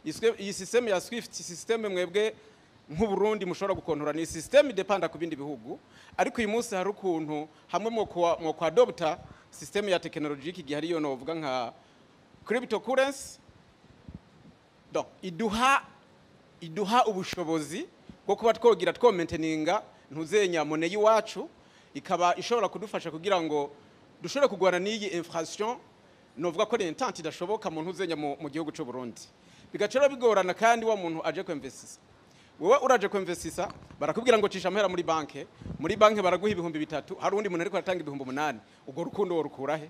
Iyi système ya Swift, système mwebwe nk'Uburundi mushobora gukontora, ni système idepanda ku bindi bihugu. Ariko uyu munsi hari ukuntu hamwe mu kwa adopta système ya technologie iki gihe ariyo novuga nka cryptocurrency. Donc iduha ubushobozi bwo kuba twogira twomainteninga ntuzenya monnaie y'iwacu, ikaba ishobora kudufasha kugira ngo dushobore kugwana n'iyi inflation novuga ko lentante idashoboka mu ntuzenya mu gihugu cy'u Burundi. Bigaca rero bigorana. Kandi wa muntu aje kwinvestisa, wewe uraje kwinvestisa, barakubwira ngo cisha amahera muri banke, muri banke baraguha 3000, hari undi muntu ariko aratanga 8000. Ubwo rukundo worukura he?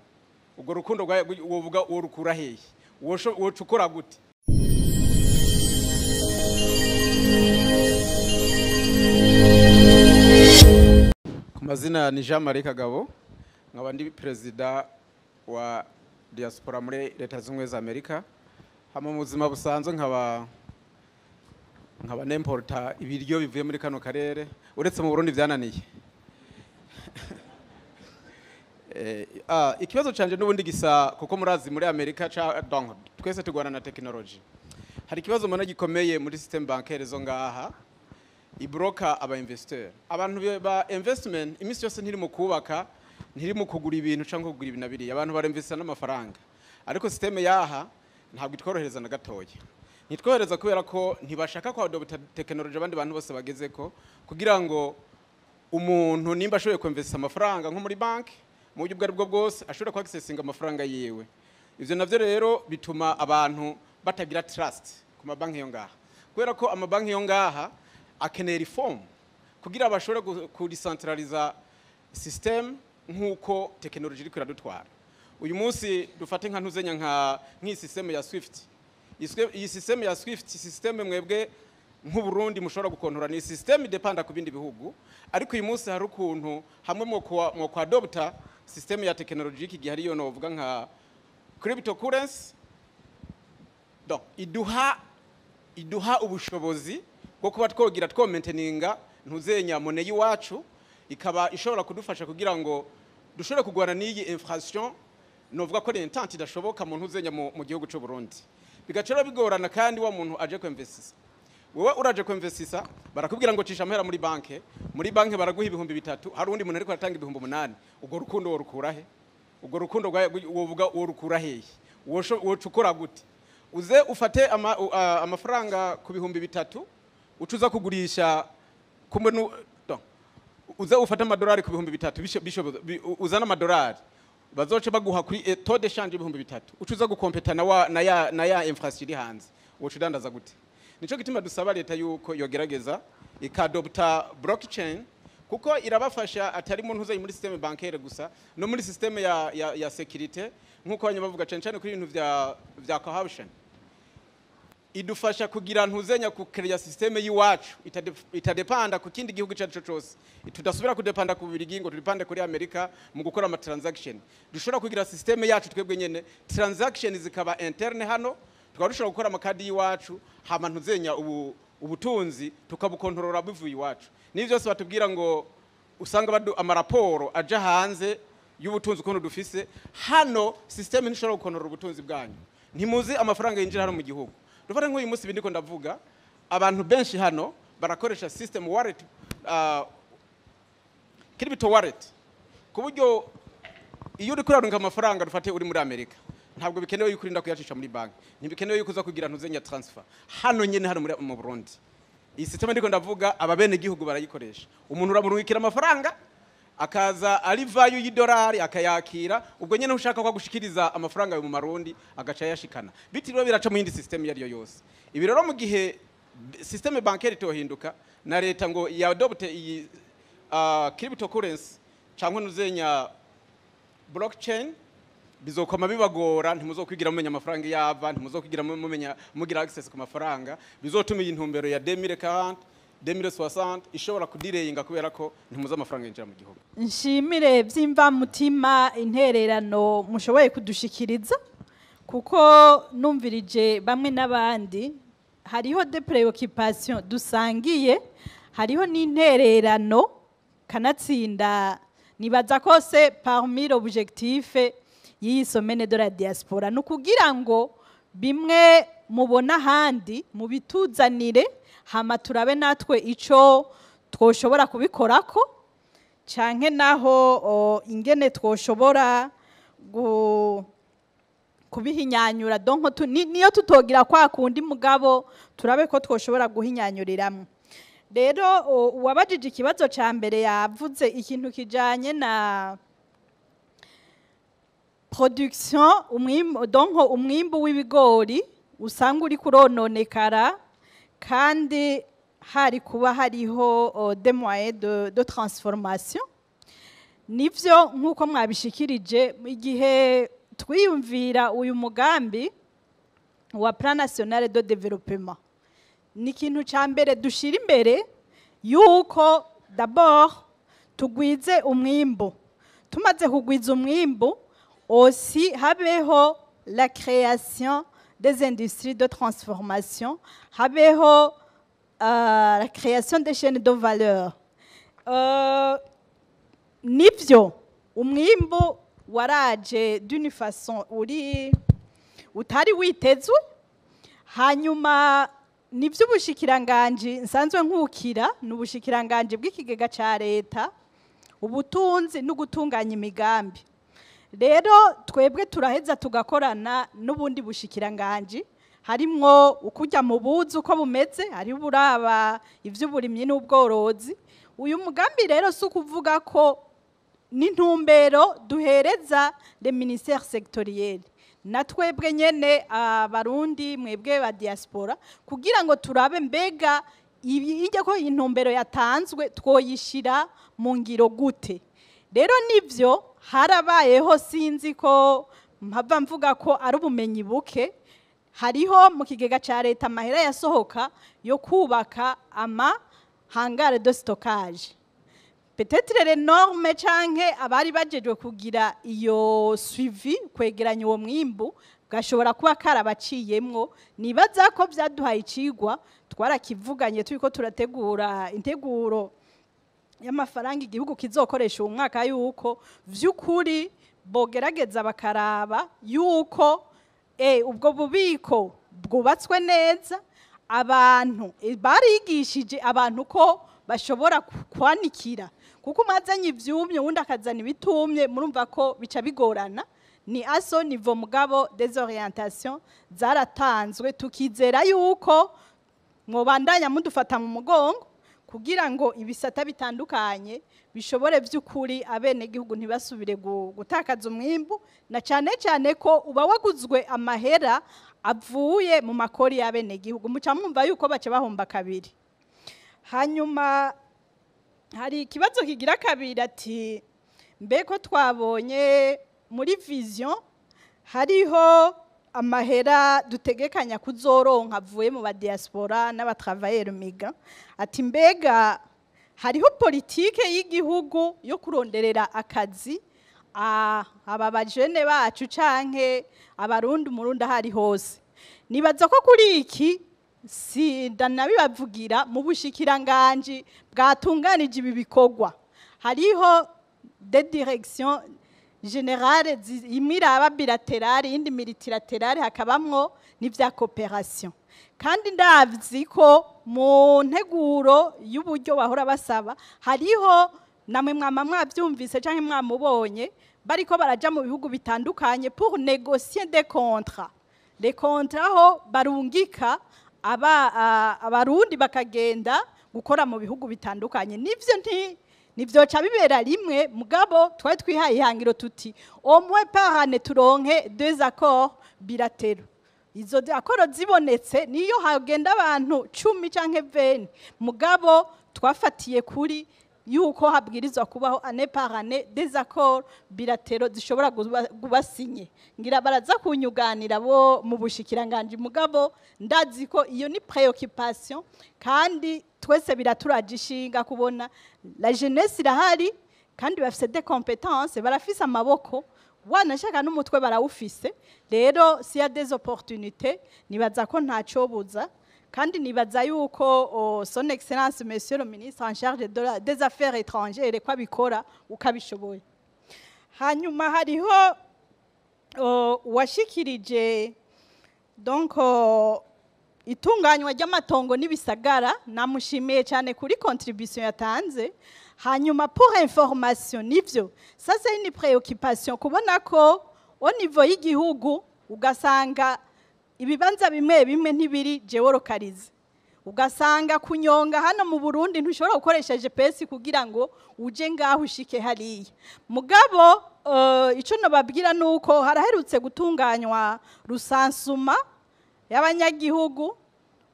Ubwo rukundo wovuga worukura hehe? Wocukora gute? Ku mazina ni Jean Marie Kagabo, nkaba ndi perezida wa diaspora muri Leta Zunze Ubumwe za Amerika. Hama mu buzima busanzwe nkaba nemporta ibiryo bivuye muri kano karere, uretse mu Burundi byananiye. Ikibazo canje n'ubundi gisa, kuko murazi muri Amerika ca donc twese tugwana na technology. Hari ikibazo mbona gikomeye muri système bancaire zo ngaha ibroka aba investeur, abantu ba investment. Iminsi yose ntiri mu kubaka, ntiri mu kugura ibintu cyangwa kugura ibintu biriya, abantu barinvesta n'amafaranga. Ariko système yaha ntabwo itworohereza na gatoya, ntitworohereza kubera ko ntibashaka ko adopta technology abandi bantu bose bagezeko, kugira ngo umuntu nimba ashoboye kwinvesta amafaranga nko muri banki, mu buryo ubwo ari bwo bwose ashobora kwaccessinga amafaranga yiwe. Ivyo navyo rero bituma abantu batagira trust ku mabanki yo ngaha, kubera ko amabanki yo ngaha akeneye reform kugira bashobore kudecentraliza system nk'uko technology iriko iradutwara uyu munsi. Dufate nka ntuzenya nk'iyi system ya Swift. Iyi system ya Swift, system mwebwe nk'Uburundi mushobora gukontora, ni système idepanda ku bindi bihugu. Ariko uyu munsi hari ukuntu hamwe mu kwa adopta système ya technologie iki gihe ariyo novuga nka cryptocurrency. Donc iduha ubushobozi bwo kuba twogira twomainteninga ntuzenya monnaie y'iwacu, ikaba ishobora kudufasha kugira ngo dushobore kugwana n'iyi inflation novuga ko lentante idashoboka mu ntuzenya mu gihugu cy'u Burundi. Bigaca rero bigorana. Kandi wa muntu aje kwinvestisa, wewe uraje kwinvestisa, barakubwira ngo cisha amahera muri banke, muri banke baraguha 3000, hari undi muntu ariko aratanga 8000. Ubwo rukundo worukura he? Ubwo rukundo wovuga worukura hehe? Wocukora gute? Uze ufate amafaranga ku 3000 ucuza kugurisha kumwe nu donc uze ufate amadolari ku 3000, uzana amadolari bazoce baguha kuri taux de change 3000, ucuza gukompeta na wa na ya inflation iri hanze, woca udandaza gute? Nico gituma dusaba leta yuko yogerageza ikadopta blockchain, kuko irabafasha atari mu ntuze muri système bancaire gusa, no muri système ya sécurité, nkuko abanya bavuga cyane cyane kuri ibintu vya corruption. Idufasha kugira ntuzenya ku create système y'iwacu itadepanda ku kindi gihugu icyo ari cyo cyose. Tudasubira kudepanda ku Bubiligi ngo tudepande kuri Amerika mu gukora ama transaction. Dushobora kugira système yacu twebwe nyene, transaction zikaba interne hano, tukaba dushobora gukora amakadi y'iwacu, hama ntuzenya ubu ubutunzi tukabukontorora buvuye iwacu. N'ibyo byose batubwira ngo usanga badu amaraporo aja hanze y'ubutunzi ukuntu dufise hano, système ntishobora gukontorora ubutunzi bwanyu. Ntimuzi amafaranga yinjira hano mu gihugu. Dufate nk'uyu munsi ibi ndiko ndavuga, abantu benshi hano barakoresha system wallet, crypto wallet, ku buryo iyo uri kurarunga amafaranga, dufate uri muri Amerika, ntabwo bikenewe yuko urinda kuyacisha muri banki, ntibikenewe yuko uza kugira ntuzenya transfer. Hano nyene hano mu Burundi, iyi system ndiko ndavuga aba bene gihugu barayikoresha. Umuntu uramurungikira amafaranga akaza ari value y'idolari, akayakira ubwo nyene. Ushaka ko agushikiriza amafaranga mu marundi, agaca yashikana, bitiriwe biraca mu yindi system iyo ariyo yose. Ibi rero mu gihe système bancaire itohinduka na leta ngo yadopte iyi cryptocurrency cyangwa nuzenya blockchain, bizokoma bibagora. Ntimuzokwigira mumenya amafaranga yava, ntimuzokwigira mumenya mugira access ku mafaranga. Bizotuma iyi ntumbero ya 2040, 2060 ishobora kudireyinga, kubera ko ntimuzi amafaranga yinjira mu gihugu. Nshimire by'imvamutima intererano mushoboye kudushikiriza, kuko numvirije bamwe n'abandi hariho des préoccupations dusangiye, hariho n'intererano. Kanatsinda nibaza ko c'est parmi l'objectif y'iyi semaine de la diaspora ni ukugira ngo bimwe mubona ahandi mubituzanire, hama turabe natwe ico twoshobora kubikorako, canke naho ingene twoshobora kubihinyanyura. Donc niyo tutogira kwa kundi, mugabo turabe ko twoshobora guhinyanyuriramwo. Rero uwabajije ikibazo ca mbere yavuze ikintu kijanye na production, umwimbu, donc umwimbu w'ibigori usanga uri kurononekara kandi hari kuba hariho des moyens de transformation. Nivyo, nk'uko mwabishikirije, igihe twiyumvira uyu mugambi wa Plan National de Développement, ni ikintu cya mbere dushira imbere yuko d'abord tugwize umwimbu. Tumaze kugwiza umwimbu, aussi habeho la création des industries de transformation, habeho la création des chaînes de valeur. Nivyo, umwimbu waraje d'une façon uri utari witezwe. Hanyuma nivyo, ubushikiranganji nsanzwe nkukira ni ubushikiranganji bw'ikigega ca leta, ubutunzi no gutunganya imigambi. Rero twebwe turaheza tugakorana n'ubundi bushikiranganji, harimwo ukujya mu buzi uko bumeze, hariho uburaba ivy'uburimyi n'ubworozi. Uyu mugambi rero si ukuvuga ko n'intumbero duhereza les ministères sectoriels na twebwe nyene Abarundi, mwebwe ba diaspora, kugira ngo turabe mbega ibi ijya ko intumbero yatanzwe twoyishira mu ngiro gute. Rero nivyo, harabayeho, sinzi ko mpava mvuga ko ari ubumenyi buke, hariho mu kigega ca leta amahera yasohoka yo kubaka ama hangars de stockage. Peut-être les normes canke abari bajejwe kugira iyo suivi, kwegeranya uwo mwimbu, gashobora kuba karabaciyemwo. Nibaza ko vyaduhaye icigwa, twarakivuganye turiko turategura integuro y'amafaranga igihugu kizokoresha uwo mwaka, yuko vy'ukuri bogerageza bakaraba yuko ubwo bubiko bwubatswe neza. Abantu barigishije abantu ko bashobora kwanikira, kuko umazanye ivyumye, uwundi akazana ibitumye, murumva ko bica bigorana. Ni à ce niveau, mugabo des orientations zaratanzwe, tukizera yuko mwobandanya mudufata mu mugongo kugira ngo ibisata bitandukanye bishobore by'ukuri abenegihugu ntibasubire gutakaza umwimbu, na cyane cyane ko uba waguzwe amahera avuye mu makori y'abenegihugu, muca mwumva yuko baca bahomba kabiri. Hanyuma hari ikibazo kigira kabiri, ati mbeko twabonye muri vision hariho amahera dutegekanya kuzoronka avuye mu ba diaspora n'aba travailleurs migrants, ati mbega hariho politike y'igihugu yo kuronderera akazi aba bajene bacu canke Abarundi, Umurundi ahari hose? Nibaza ko kuri iki si ndanabibavugira, mu bushikiranganji bwatunganije ibi bikorwa hariho des directions générales, imwe iraba bilatérale, iyindi multilatérale, hakabamwo n'ivya coopération. Kandi ndazi ko mu nteguro y'uburyo bahora basaba hariho, namwe mwama mwavyumvise canke mwamubonye, bariko baraja mu bihugu bitandukanye pour négocier des contrats, les contrats aho barungika aba Abarundi bakagenda gukora mu bihugu bitandukanye. Nivyo, nti nivyoca bibera rimwe, mugabo twari twihaye ihangiro tuti au moins par année turonke deux accords bilatéraux. Izo accords zibonetse, niyo hagenda abantu 10 canke 20, mugabo twafatiye kuri yuko habwirizwa kubaho année par année des accords bilatéraux zishobora kuba signé. Ngira baraza kunyuganira bo mu bushikiranganje, mugabo ndazi ko iyo ni préoccupation kandi twese biraturaje ishinga kubona la jeunesse irahari kandi bafise des compétences, barafise amaboko, wanashaka n'umutwe barawufise. Rero s'il y a des opportunités, nibaza ko ntacobuza. Kandi nibaza yuko son excellence monsieur le ministre en charge des affaires étrangères ko abikora ukabishoboye. Hanyuma hariho uwashikirije donc Itunganywa ry'amatongo n'ibisagara, namushimiye cyane kuri contribution yatanze. Hanyuma, pour information, nivyo, ça c'est une préoccupation kubona ko au niveau y'igihugu ugasanga ibibanza bimwe bimwe ntibiri géolocalisé, ugasanga kunyonga hano mu Burundi ntushobora gukoresha GPS kugira ngo uje ngaho ushike hariya. Mugabo ico nobabwira nuko haraherutse gutunganywa recensement y'abanyagihugu,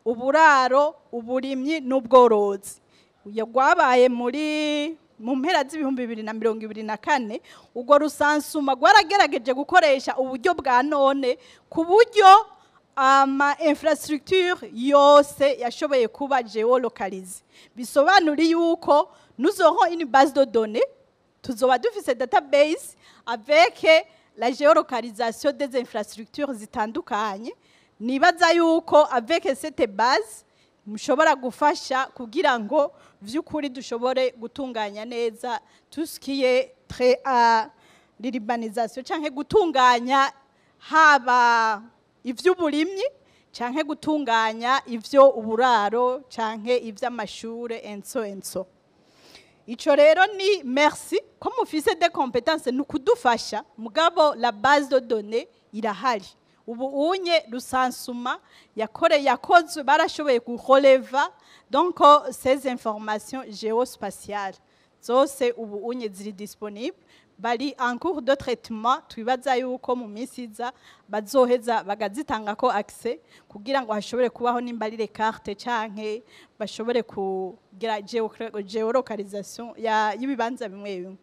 uburaro, uburimyi n'ubworozi. Uyo rwabaye mu mpera z'2024. Urwo recensement rwaragerageje gukoresha uburyo bwa none ku buryo ama infrastructure yose yashoboye kuba géolocalisé. Bisobanura yuko nous aurons une base de données, tuzoba dufise database avec la géolocalisation des infrastructures zitandukanye. Nibaza yuko avec cette base mushobora gufasha kugira ngo vy'ukuri dushobore gutunganya neza tout ce qui est trait à l'urbanisation canke gutunganya haba ivy'uburimyi canke gutunganya ivyo uburaro canke ivy'amashure enso enso. Ico rero ni merci ko mufise des compétences, ni ukudufasha. Mugabo la base de données irahari ubu unye. Recensement yakore yakozwe, barashoboye kurelever donc ces informations géospatiales zose. Ubu unye ziri disponible, bari en cours de traitement. Twibaza yuko mu minsi iza bazoheza bagazitanga ko accès kugira ngo hashobore kubaho nimba ari carte canke bashobore kugira géolocalisation ya y'ibibanza bimwe bimwe.